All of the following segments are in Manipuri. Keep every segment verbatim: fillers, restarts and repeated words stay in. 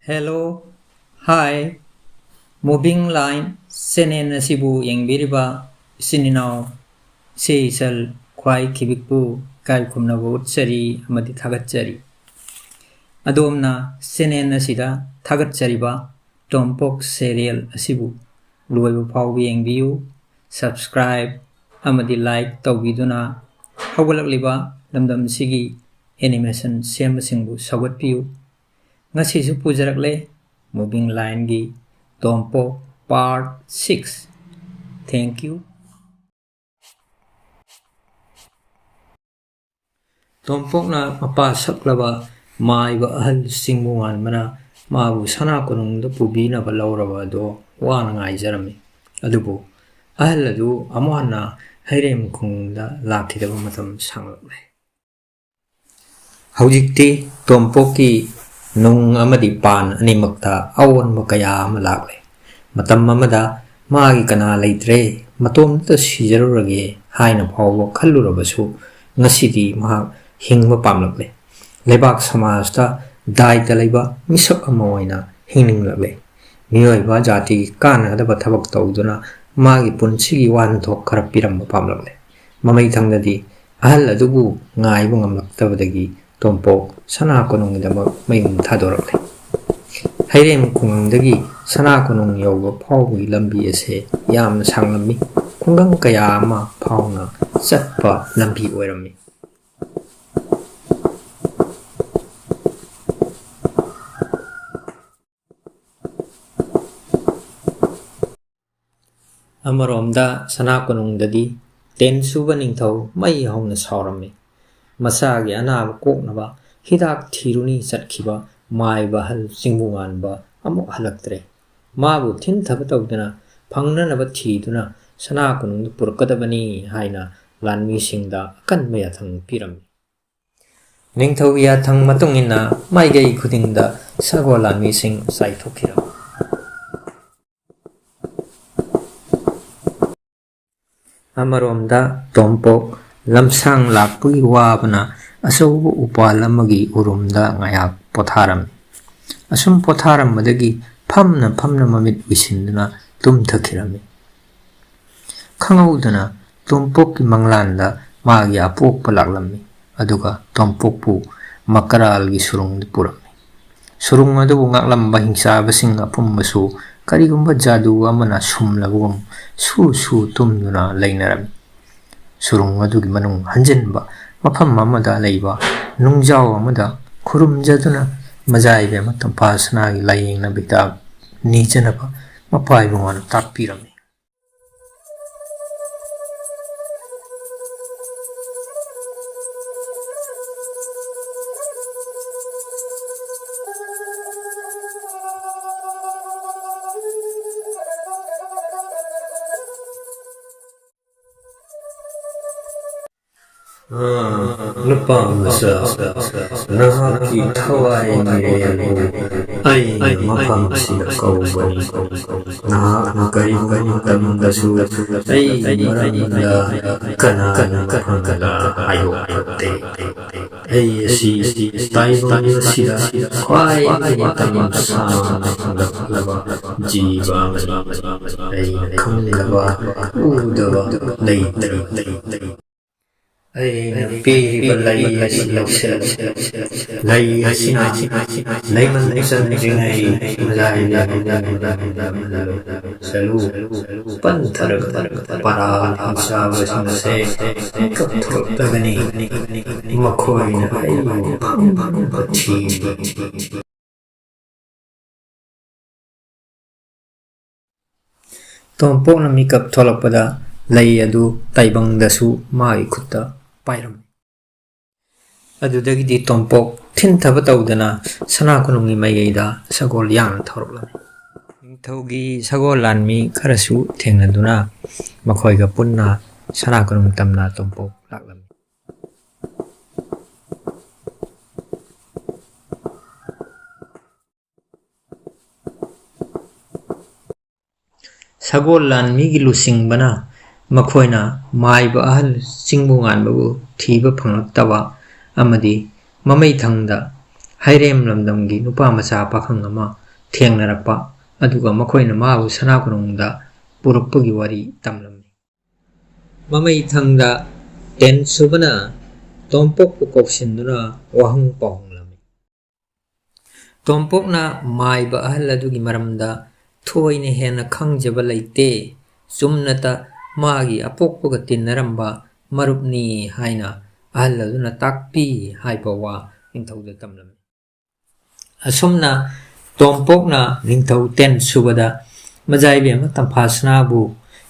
Hello, hi, Moving Line channel ꯑꯁꯤꯕꯨ ꯌꯦꯡꯕꯤꯔꯤꯕ ꯏꯆꯤꯟ ꯏꯅꯥꯎ, ꯏꯆꯦ ꯏꯆꯜ ꯈ꯭ꯋꯥꯏ ꯈꯤꯕꯤꯛꯄꯨ ꯏꯀꯥꯏ ꯈꯨꯝꯅꯕ ꯎꯠꯆꯔꯤ ꯑꯃꯗꯤ ꯊꯥꯒꯠꯆꯔꯤ꯫ ꯑꯗꯣꯝꯅ channel ꯑꯁꯤꯗ ꯊꯥꯒꯠꯆꯔꯤꯕ ꯇꯣꯝꯄꯣꯛ serial ꯑꯁꯤꯕꯨ ꯂꯣꯏꯕ ꯐꯥꯎꯕ ꯌꯦꯡꯕꯤꯌꯨ, subscribe ꯑꯃꯗꯤ like ꯇꯧꯕꯤꯗꯨꯅ ꯍꯧꯒꯠꯂꯛꯂꯤꯕ ꯂꯝꯗꯝꯁꯤꯒꯤ animation ꯁꯦꯝꯕꯁꯤꯡꯕꯨ ꯁꯧꯒꯠꯄꯤꯌꯨ꯫ ꯉꯁꯤꯁꯨ ꯄꯨꯖꯔꯛꯂꯦ Moving Lineꯒꯤ Tompok part six꯫ Thank you꯫ ꯇꯣꯝꯄꯣꯛꯅ ꯃꯄꯥ ꯁꯛꯂꯕ ꯃꯥꯏꯕ ꯑꯍꯜ ꯆꯤꯡꯕꯨꯉꯥꯟꯕꯅ ꯃꯥꯕꯨ ꯁꯅꯥ ꯀꯣꯅꯨꯡꯗ ꯄꯨꯕꯤꯅꯕ ꯂꯧꯔꯕ ꯑꯗꯣ ꯋꯥꯅ ꯉꯥꯏꯖꯔꯝꯃꯤ꯫ ꯑꯗꯨꯕꯨ ꯑꯍꯜ ꯑꯗꯨ ꯑꯃꯨꯛ ꯍꯟꯅ ꯍꯩꯔꯦꯝ ꯈꯨꯡꯒꯪꯗ ꯂꯥꯛꯈꯤꯗꯕ ꯃꯇꯝ ꯁꯥꯡꯂꯛꯂꯦ꯫ ꯍꯧꯖꯤꯛꯇꯤ ꯇꯣꯝꯄꯣꯛꯀꯤ ꯅꯨꯡ ꯑꯃꯗꯤ ꯄꯥꯟ ꯑꯅꯤꯃꯛꯇ ꯑꯑꯣꯟꯕ ꯀꯌꯥ ꯑꯃ ꯂꯥꯛꯂꯦ꯫ ꯃꯇꯝ ꯑꯃꯗ ꯃꯥꯒꯤ ꯀꯅꯥ ꯂꯩꯇ꯭ꯔꯦ, ꯃꯇꯣꯝꯇ ꯁꯤꯖꯔꯨꯔꯒꯦ ꯍꯥꯏꯅ ꯐꯥꯎꯕ ꯈꯜꯂꯨꯔꯕꯁꯨ, ꯉꯁꯤꯗꯤ ꯃꯍꯥꯛ ꯍꯤꯡꯕ ꯄꯥꯝꯂꯛꯂꯦ꯫ ꯂꯩꯕꯥꯛ ꯁꯃꯥꯖꯇ ꯗꯥꯏꯇ ꯂꯩꯕ ꯃꯤꯁꯛ ꯑꯃ ꯑꯣꯏꯅ ꯍꯤꯡꯅꯤꯡꯂꯛꯂꯦ꯫ ꯃꯤꯑꯣꯏꯕ ꯖꯥꯇꯤꯒꯤ ꯀꯥꯟꯅꯒꯗꯕ ꯊꯕꯛ ꯇꯧꯗꯨꯅ ꯃꯥꯒꯤ ꯄꯨꯟꯁꯤꯒꯤ ꯋꯥꯍꯟꯊꯣꯛ ꯈꯔ ꯄꯤꯔꯝꯕ ꯄꯥꯝꯂꯛꯂꯦ꯫ ꯃꯃꯩꯊꯪꯗꯗꯤ ꯑꯍꯜ ꯑꯗꯨꯕꯨ ꯉꯥꯏꯕ ꯉꯝꯂꯛꯇꯕꯗꯒꯤ ꯇꯣꯝꯄꯣꯛ ꯁꯅꯥ ꯀꯣꯅꯨꯡꯒꯤꯗꯃꯛ ꯃꯌꯨꯝ ꯊꯥꯗꯣꯔꯛꯂꯦ꯫ ꯍꯩꯔꯦꯝ ꯈꯨꯡꯒꯪꯗꯒꯤ ꯁꯅꯥ ꯀꯣꯅꯨꯡ ꯌꯧꯕ ꯐꯥꯎꯕꯒꯤ ꯂꯝꯕꯤ ꯑꯁꯦ ꯌꯥꯝꯅ ꯁꯥꯡꯂꯝꯃꯤ꯫ ꯈꯨꯡꯒꯪ ꯀꯌꯥ ꯑꯃ ꯐꯥꯎꯅ ꯆꯠꯄ ꯂꯝꯕꯤ ꯑꯣꯏꯔꯝꯃꯤ꯫ ꯑꯃꯔꯣꯝꯗ ꯁꯅꯥ ꯀꯣꯅꯨꯡꯗꯗꯤ ꯇꯦꯟ ꯁꯨꯕ ꯅꯤꯡꯊꯧ ꯃꯩ ꯍꯧꯅ ꯁꯥꯎꯔꯝꯃꯤ꯫ ꯃꯆꯥꯒꯤ ꯑꯅꯥꯕ ꯀꯣꯛꯅꯕ ꯍꯤꯗꯥꯛ ꯊꯤꯔꯨꯅꯤ ꯆꯠꯈꯤꯕ ꯃꯥꯏꯕ ꯑꯍꯜ ꯆꯤꯡꯕꯨꯉꯥꯟꯕ ꯑꯃꯨꯛ ꯍꯜꯂꯛꯇ꯭ꯔꯦ꯫ ꯃꯥꯕꯨ ꯊꯤꯟꯊꯕ ꯇꯧꯗꯅ ꯐꯪꯅꯅꯕ ꯊꯤꯗꯨꯅ ꯁꯅꯥ ꯀꯣꯅꯨꯡꯗ ꯄꯨꯔꯛꯀꯗꯕꯅꯤ ꯍꯥꯏꯅ ꯂꯥꯟꯃꯤꯁꯤꯡꯗ ꯑꯀꯟꯕ ꯌꯥꯊꯪ ꯄꯤꯔꯝꯃꯤ꯫ ꯅꯤꯡꯊꯧꯒꯤ ꯌꯥꯊꯪ ꯃꯇꯨꯡ ꯏꯟꯅ ꯃꯥꯏꯀꯩ ꯈꯨꯗꯤꯡꯗ ꯁꯒꯣꯜ ꯂꯥꯟꯃꯤꯁꯤꯡ ꯆꯥꯏꯊꯣꯛꯈꯤꯔꯝꯃꯤ꯫ ꯑꯃꯔꯣꯝꯗ ꯇꯣꯝꯄꯣꯛ ꯂꯝꯁꯥꯡ ꯂꯥꯛꯄꯒꯤ ꯋꯥꯕꯅ ꯑꯆꯧꯕ ꯎꯄꯥꯜ ꯑꯃꯒꯤ ꯎꯔꯨꯝꯗ ꯉꯥꯏꯍꯥꯛ ꯄꯣꯊꯥꯔꯝꯃꯤ꯫ ꯑꯁꯨꯝ ꯄꯣꯊꯥꯔꯝꯕꯗꯒꯤ ꯐꯝꯅ ꯐꯝꯅ ꯃꯃꯤꯠ ꯎꯏꯁꯤꯟꯗꯨꯅ ꯇꯨꯝꯊꯈꯤꯔꯝꯃꯤ꯫ ꯈꯪꯍꯧꯗꯅ ꯇꯣꯝꯄꯣꯛꯀꯤ ꯃꯪꯂꯥꯟꯗ ꯃꯥꯒꯤ ꯑꯄꯣꯛꯄ ꯂꯥꯛꯂꯝꯃꯤ꯫ ꯑꯗꯨꯒ ꯇꯣꯝꯄꯣꯛꯄꯨ ꯃꯀꯔꯥꯜꯒꯤ ꯁꯨꯔꯨꯡꯗ ꯄꯨꯔꯝꯃꯤ꯫ ꯁꯨꯔꯨꯡ ꯑꯗꯨꯕꯨ ꯉꯥꯛꯂꯝꯕ ꯍꯤꯡꯆꯥꯕꯁꯤꯡ ꯑꯄꯨꯝꯕꯁꯨ ꯀꯔꯤꯒꯨꯝꯕ ꯖꯥꯗꯨ ꯑꯃꯅ ꯁꯨꯝꯂꯕꯒꯨꯝ ꯁꯨ ꯁꯨ ꯇꯨꯝꯗꯨꯅ ꯂꯩꯅꯔꯝꯃꯤ꯫ ꯁꯨꯔꯨꯡ ꯑꯗꯨꯒꯤ ꯃꯅꯨꯡ ꯍꯟꯖꯤꯟꯕ ꯃꯐꯝ ꯑꯃꯗ ꯂꯩꯕ ꯅꯨꯡꯖꯥꯎ ꯑꯃꯗ ꯈꯨꯔꯨꯝꯖꯗꯨꯅ ꯃꯖꯥꯏꯕ ꯃꯇꯝ ꯐꯥ ꯁꯅꯥꯒꯤ ꯂꯥꯏꯌꯦꯡꯅꯕ ꯍꯤꯗꯥꯛ ꯅꯤꯖꯅꯕ ꯃꯄꯥ ꯏꯕꯨꯡꯉꯣꯅ ꯇꯥꯛꯄꯤꯔꯝꯃꯤ꯫ ꯑꯥ, ꯅꯨꯄꯥ ꯃꯆꯥ, ꯅꯍꯥꯛꯀꯤ ꯊꯋꯥꯏ ꯃꯤꯔꯦꯜꯕꯨ ꯑꯩꯅ ꯃꯐꯝꯁꯤꯗ ꯀꯧꯕꯅꯤ꯫ ꯅꯍꯥꯛꯅ ꯀꯔꯤꯒꯨꯝꯕ ꯃꯇꯝꯗꯁꯨ ꯑꯩꯒꯤ ꯃꯔꯝꯗ ꯀꯅꯥꯅ ꯈꯪꯂ ꯍꯥꯏꯗꯣꯛꯄ ꯐꯠꯇꯦ꯫ ꯑꯩ ꯑꯁꯤ ꯇꯥꯏꯕꯪ ꯑꯁꯤꯗ ꯈ꯭ꯋꯥꯏꯗꯒꯤ ꯃꯇꯝ ꯁꯥꯡꯅ ꯍꯤꯡꯂꯛꯂꯕ ꯖꯤꯕ ꯑꯃꯅꯤ꯫ ꯑꯩꯅ ꯈꯪꯗꯕ, ꯎꯗꯕ ꯂꯩꯇꯦ꯫ ꯑꯩꯅ ꯄꯤꯔꯤꯕ ꯂꯩ ꯑꯁꯤ ꯂꯧꯁꯤꯜꯂꯨ꯫ ꯂꯩ ꯑꯁꯤꯅ ꯂꯩꯃꯟ ꯆꯟꯗ꯭ꯔꯤꯉꯩ ꯃꯖꯥꯏ ꯂꯩꯍꯧꯗꯅ ꯆꯠꯂꯨ꯫ ꯄꯟꯊꯔꯒ ꯄꯔꯥ ꯍꯤꯡꯆꯥꯕꯁꯤꯡꯁꯦ ꯃꯤꯀꯞ ꯊꯣꯛꯂꯛꯂꯒꯅꯤ꯫ ꯃꯈꯣꯏꯅ ꯑꯩꯕꯨ ꯐꯝ ꯐꯝꯗ ꯊꯤꯔꯤ꯫ ꯇꯣꯝꯄꯣꯛꯅ ꯃꯤꯀꯞ ꯊꯣꯛꯂꯛꯄꯗ ꯂꯩ ꯑꯗꯨ ꯇꯥꯏꯕꯪꯗꯁꯨ ꯃꯥꯒꯤ ꯈꯨꯠꯇ ꯄꯥꯏꯔꯝꯃꯤ꯫ ꯑꯗꯨꯗꯒꯤꯗꯤ ꯇꯣꯝꯄꯣꯛ ꯊꯤꯟꯊꯕ ꯇꯧꯗꯅ ꯁꯅꯥ ꯀꯣꯅꯨꯡꯒꯤ ꯃꯥꯏꯀꯩꯗ ꯁꯒꯣꯜ ꯌꯥꯡꯅ ꯊꯧꯔꯛꯂꯝꯃꯤ꯫ ꯅꯤꯡꯊꯧꯒꯤ ꯁꯒꯣꯜ ꯂꯥꯟꯃꯤ ꯈꯔꯁꯨ ꯊꯦꯡꯅꯗꯨꯅ ꯃꯈꯣꯏꯒ ꯄꯨꯟꯅ ꯁꯅꯥ ꯀꯣꯅꯨꯡ ꯇꯝꯅ ꯇꯣꯝꯄꯣꯛ ꯂꯥꯛꯂꯝꯃꯤ꯫ ꯁꯒꯣꯜ ꯂꯥꯟꯃꯤꯒꯤ ꯂꯨꯆꯤꯡꯕꯅ ꯃꯈꯣꯏꯅ ꯃꯥꯏꯕ ꯑꯍꯜ ꯆꯤꯡꯕꯨ ꯉꯥꯟꯕꯕꯨ ꯊꯤꯕ ꯐꯪꯂꯛꯇꯕ ꯑꯃꯗꯤ ꯃꯃꯩ ꯊꯪꯗ ꯍꯩꯔꯦꯝ ꯂꯝꯗꯝꯒꯤ ꯅꯨꯄꯥ ꯃꯆꯥ ꯄꯥꯈꯪ ꯑꯃ ꯊꯦꯡꯅꯔꯛꯄ, ꯑꯗꯨꯒ ꯃꯈꯣꯏꯅ ꯃꯥꯕꯨ ꯁꯅꯥ ꯀꯣꯅꯨꯡꯗ ꯄꯨꯔꯛꯄꯒꯤ ꯋꯥꯔꯤ ꯇꯝꯂꯝꯃꯤ꯫ ꯃꯃꯩꯊꯪꯗ ꯇꯦꯟ ꯁꯨꯕꯅ ꯇꯣꯝꯄꯣꯛꯄꯨ ꯀꯧꯁꯤꯟꯗꯨꯅ ꯋꯥꯍꯪ ꯄꯥꯎꯍꯪꯂꯝꯃꯤ꯫ ꯇꯣꯝꯄꯣꯛꯅ ꯃꯥꯏꯕ ꯑꯍꯜ ꯑꯗꯨꯒꯤ ꯃꯔꯝꯗ ꯊꯣꯏꯅ ꯍꯦꯟꯅ ꯈꯪꯖꯕ ꯂꯩꯇꯦ, ꯆꯨꯝꯅꯇ ꯃꯥꯒꯤ ꯑꯄꯣꯛꯄꯒ ꯇꯤꯟꯅꯔꯝꯕ ꯃꯔꯨꯞꯅꯤ ꯍꯥꯏꯅ ꯑꯍꯜ ꯑꯗꯨꯅ ꯇꯥꯛꯄꯤ ꯍꯥꯏꯕ ꯋꯥ ꯅꯤꯡꯊꯧꯗ ꯇꯝꯂꯝꯃꯤ꯫ ꯑꯁꯨꯝꯅ ꯇꯣꯝꯄꯣꯛꯅ ꯅꯤꯡꯊꯧ ꯇꯦꯟ ꯁꯨꯕꯗ ꯃꯖꯥꯏꯕꯦꯝꯃ ꯇꯝꯐꯥꯁꯅꯥꯕꯨ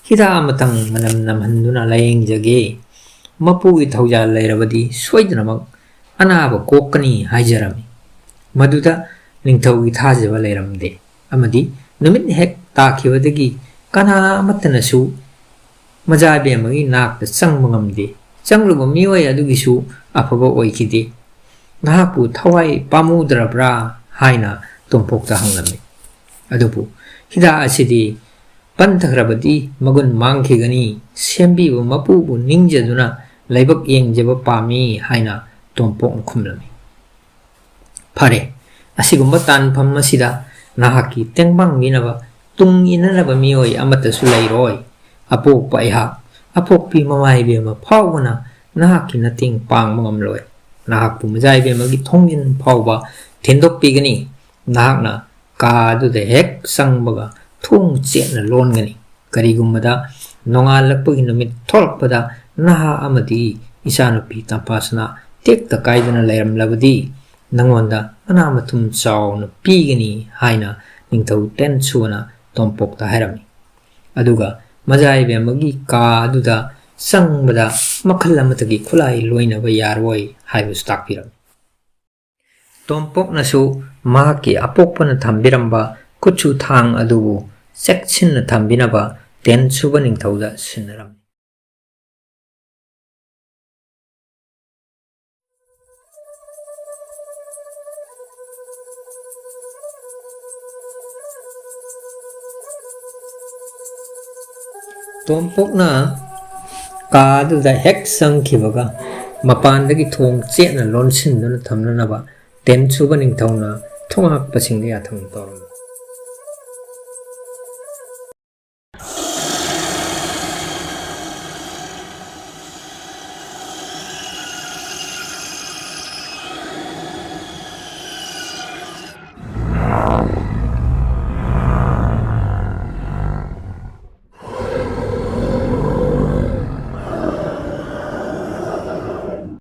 ꯍꯤꯗꯥꯛ ꯑꯃꯇꯪ ꯃꯅꯝ ꯅꯝꯍꯟꯗꯨꯅ ꯂꯥꯌꯦꯡꯖꯒꯦ, ꯃꯄꯨꯒꯤ ꯊꯧꯖꯥꯜ ꯂꯩꯔꯕꯗꯤ ꯁꯣꯏꯗꯅꯃꯛ ꯑꯅꯥꯕ ꯀꯣꯛꯀꯅꯤ ꯍꯥꯏꯖꯔꯝꯃꯤ꯫ ꯃꯗꯨꯗ ꯅꯤꯡꯊꯧꯒꯤ ꯊꯥꯖꯕ ꯂꯩꯔꯝꯗꯦ, ꯑꯃꯗꯤ ꯅꯨꯃꯤꯠ ꯍꯦꯛ ꯇꯥꯈꯤꯕꯗꯒꯤ ꯀꯅꯥ ꯑꯃꯠꯇꯅꯁꯨ ꯃꯖꯥꯏꯕꯦꯝꯃꯒꯤ ꯅꯥꯛꯇ ꯆꯪꯕ ꯉꯝꯗꯦ꯫ ꯆꯪꯂꯨꯕ ꯃꯤꯑꯣꯏ ꯑꯗꯨꯒꯤꯁꯨ ꯑꯐꯕ ꯑꯣꯏꯈꯤꯗꯦ꯫ "ꯅꯍꯥꯛꯄꯨ ꯊꯋꯥꯏ ꯄꯥꯝꯃꯨꯗ꯭ꯔꯕ꯭ꯔꯥ?" ꯍꯥꯏꯅ ꯇꯣꯝꯄꯣꯛꯇ ꯍꯪꯂꯝꯃꯤ꯫ ꯑꯗꯨꯕꯨ ꯍꯤꯗꯥꯛ ꯑꯁꯤꯗꯤ ꯄꯟꯊꯈ꯭ꯔꯕꯗꯤ ꯃꯒꯨꯟ ꯃꯥꯡꯈꯤꯒꯅꯤ, ꯁꯦꯝꯕꯤꯕ ꯃꯄꯨꯕꯨ ꯅꯤꯡꯖꯗꯨꯅ ꯂꯥꯏꯕꯛ ꯌꯦꯡꯖꯕ ꯄꯥꯝꯃꯤ ꯍꯥꯏꯅ ꯇꯣꯝꯄꯣꯛꯅ ꯈꯨꯝꯂꯝꯃꯤ꯫ "ꯐꯔꯦ, ꯑꯁꯤꯒꯨꯝꯕ ꯇꯥꯟꯐꯝ ꯑꯁꯤꯗ ꯅꯍꯥꯛꯀꯤ ꯇꯦꯡꯕꯥꯡꯕꯤꯅꯕ, ꯇꯨꯡ ꯏꯟꯅꯅꯕ ꯃꯤꯑꯣꯏ ꯑꯃꯠꯇꯁꯨ ꯂꯩꯔꯣꯏ꯫ ꯑꯄꯣꯛꯄ ꯑꯩꯍꯥꯛ, ꯑꯄꯣꯛꯄꯤ ꯃꯃꯥ ꯏꯕꯦꯝꯃ ꯐꯥꯎꯕꯅ ꯅꯍꯥꯛꯀꯤ ꯃꯇꯦꯡ ꯄꯥꯡꯕ ꯉꯝꯂꯣꯏ꯫ ꯅꯍꯥꯛꯄꯨ ꯃꯖꯥ ꯏꯕꯦꯝꯃꯒꯤ ꯊꯣꯡꯖꯤꯟ ꯐꯥꯎꯕ ꯊꯤꯟꯗꯣꯛꯄꯤꯒꯅꯤ꯫ ꯅꯍꯥꯛꯅ ꯀꯥ ꯑꯗꯨꯗ ꯍꯦꯛ ꯆꯪꯕꯒ ꯊꯣꯡ ꯆꯦꯠꯅ ꯂꯣꯟꯒꯅꯤ꯫ ꯀꯔꯤꯒꯨꯝꯕꯗ ꯅꯣꯡꯉꯥꯜꯂꯛꯄꯒꯤ ꯅꯨꯃꯤꯠ ꯊꯣꯛꯂꯛꯄꯗ ꯅꯍꯥ ꯑꯃꯗꯤ ꯏꯆꯥꯅꯨꯄꯤ ꯇꯝꯐꯥꯁꯅꯥ ꯇꯦꯛꯇ ꯀꯥꯏꯗꯅ ꯂꯩꯔꯝꯂꯕꯗꯤ, ꯅꯉꯣꯟꯗ ꯃꯅꯥ ꯃꯊꯨꯝ ꯆꯥꯎꯅ ꯄꯤꯒꯅꯤ" ꯍꯥꯏꯅ ꯅꯤꯡꯊꯧ ꯇꯦꯟ ꯁꯨꯕꯅ ꯇꯣꯝꯄꯣꯛꯇ ꯍꯥꯏꯔꯝꯃꯤ꯫ ꯑꯗꯨꯒ ꯃꯖꯥ ꯏꯕꯦꯝꯃꯒꯤ ꯀꯥ ꯑꯗꯨꯗ ꯆꯪꯕꯗ ꯃꯈꯜ ꯑꯃꯠꯇꯒꯤ ꯈꯨꯠꯂꯥꯏ ꯂꯣꯏꯅꯕ ꯌꯥꯔꯣꯏ ꯍꯥꯏꯕꯁꯨ ꯇꯥꯛꯄꯤꯔꯝꯃꯤ꯫ ꯇꯣꯝꯄꯣꯛꯅꯁꯨ ꯃꯍꯥꯛꯀꯤ ꯑꯄꯣꯛꯄꯅ ꯊꯝꯕꯤꯔꯝꯕ ꯈꯨꯠꯁꯨ ꯊꯥꯡ ꯑꯗꯨꯕꯨ ꯆꯦꯛꯁꯤꯟꯅ ꯊꯝꯕꯤꯅꯕ ꯇꯦꯟ ꯁꯨꯕ ꯅꯤꯡꯊꯧꯗ ꯁꯤꯟꯅꯔꯝꯃꯤ꯫ ꯇꯣꯝꯄꯣꯛꯅ ꯀꯥ ꯑꯗꯨꯗ ꯍꯦꯛ ꯆꯪꯈꯤꯕꯒ, ꯃꯄꯥꯟꯗꯒꯤ ꯊꯣꯡ ꯆꯦꯠꯅ ꯂꯣꯟꯁꯤꯟꯗꯨꯅ ꯊꯝꯅꯅꯕ ꯇꯦꯟ ꯁꯨꯕ ꯅꯤꯡꯊꯧꯅ ꯊꯣꯡꯍꯥꯛꯄꯁꯤꯡꯗ ꯌꯥꯊꯪ ꯇꯧꯔꯝꯃꯤ꯫